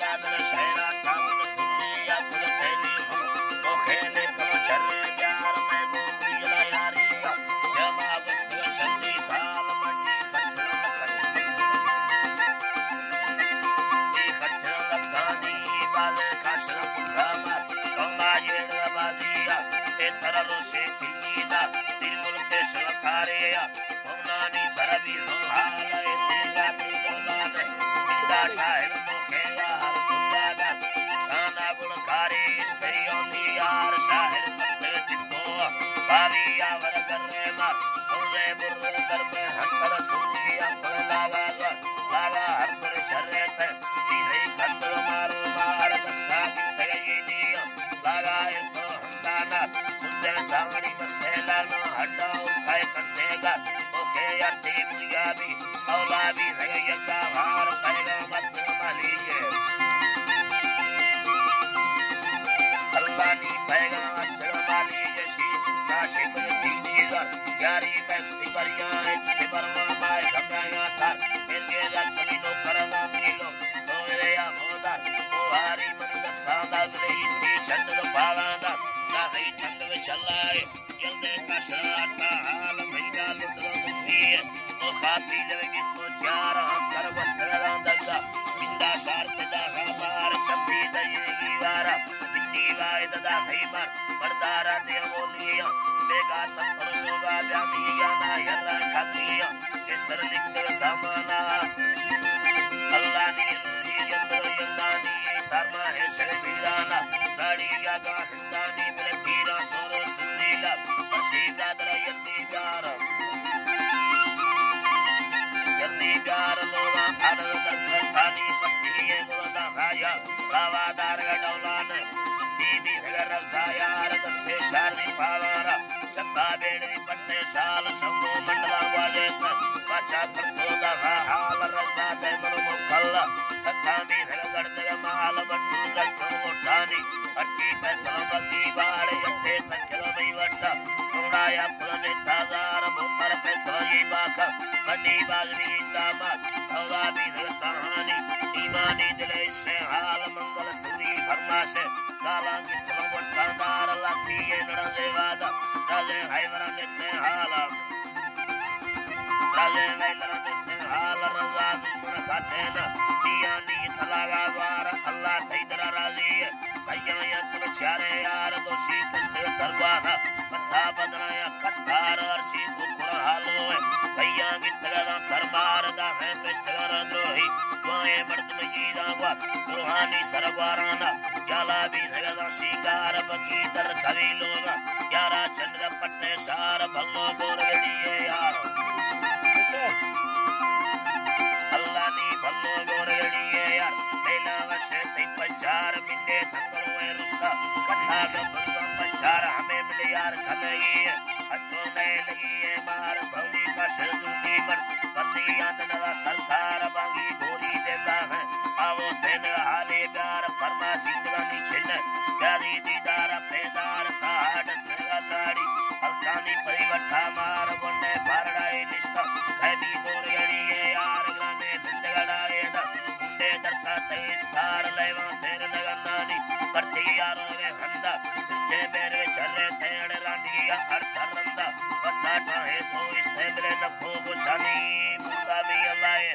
چادر شہرا تاول سنی یا کل تیلی ہوں، تو خیلے کلو چرے بیار میں گو مجلا یاری یا، یا ما بستر چلی سال منی خرچ لکھانی، خرچ لکھانی، بازے کاشر کلا مار، تو ما یہ بازی یا، اے ترا روشے کلی دا، تیر ملک شلکارے یا، سونانی سر بی سنبھال اے، تیرا بی گلان اے، تیرا ٹاہر موکے یا ہر دنیا دا، کانا گلکاری استری اوندی یار، شاہر مندر ٹپو، باوی یا ور گرے مار، اوندے بر گرمے ہتر سنگی اپر لاگا گا، لاگا ہر پر چرے تے، تیرے کندر مارو مار، دستا گنتے گئی دیا، لاگا اے تو دانا، مجھے ساوڑی مسئلہ نا ہٹاؤ، کائے کنتے گا، تو کے یار ٹیم یا بھی، اولا بھی رہ گیا گا، ہار پیغام اتنا مالی ہے۔ اللہ نی پیغام اتنا مالی ہے، سی چکا شکر سی دیگر، یاری بختی بریان، اچ کے بروا مائے گھبرا یا تھار، پھر کے جا کمی نو کرنا میلو، تو میرے یا مودار، تو ہاری من دستان دا، میرے اتنی چند پالا دا، نہ رہی چند چلائے۔ یلدے کشرا تا حال بھنگا لدرو مفتی، او خاتی جوگی سو چار عسکر وسرا دگا، بندا شار پدا غبار چپی دئیے گیوارا، بنی وائد دا خیبر، بردارا دے اولیاں، بیگا تپر لوگا جامی یا نا یرا کھتیاں، استر لکھ سامانا، اللہ نی رسی یندر یندانی، ترما ہے شر بیرانا، گاڑی یا گاہ دانی تر پیرا سور سنیلا، بشی دادر یلدی بیار۔ یلدی بیار لوگا عدل در تانی پتی گلدا خایا، راوا دار ڈولان، بی بی ہگر رضا یار دستے شار دی پاوارا، چپا بیڑ دی پٹے شال شمبو منڈلا والے تن، بچا پرتو دا حال رضا دے منو مکلا، تکامی ہگر گڑ دے مال بٹو گشتو موٹانی، پٹی پہ سلامتی بار یتے تکل بی وٹا، سوڑا یا پلنے تازار بوتر پہ سوئی باکا، بڈی باغنی داما، سودا بی دل سہانی، ایمانی دل شے حال منگل سوری فرماشے، کالا کی سلامت کاندار لاتی یہ نڑا دے وادا، دلے حیوران سے حالا۔ رازے ویلر دستیں حال رضا دشمن خاصین، دیانی تلاگا وار اللہ تئی درا راضی۔ سیاں یا کل چارے یار دوشی کشتے سرواہ، بسا بدنا یا قطار عرشی کو کڑا حالو ہے۔ سیاں گتگا سرمار دا ہے پشتگا دروہی، دوائیں مردم جیداں گوا، روحانی سرگوارانا، یالا بی نگدا شیکار بکی در کھوی لوگا، یارا چند پٹے شار بھلو گور گڑی ہے یار۔ اللہ نی بھلو گور گڑی ہے یار۔ میلا وشے تی پچار منڈے تھنگلو ہے رستا۔ کٹھا گا بھلو پچار ہمیں ملے یار کھلے ہے۔ اچو نئے لگی ہے مار سونی کا شردو نی بڑ۔ بندی یاد نوا سردار بانگی گوری دیتا ہے۔ آو سین حالی پیار پرما سیدگانی چھن۔ پیاری دیدار پیدار ساڑ سیگا داڑی، ہلکانی پری وٹا مار، بنڈے پارڑائی نشتا، قیدی گوریڑی اے یار، گرانے بندگڑا اے دا، بنڈے درتا تئی استار، لیوان سیر نگنانی، پرتی یارو وے ہندا، تجھے بیر وے چرے تیڑ رانڈی یا ہر ترندا، بساٹا ہے تو استے ملے نکھو گشانی، بوتا بھی اللہ اے۔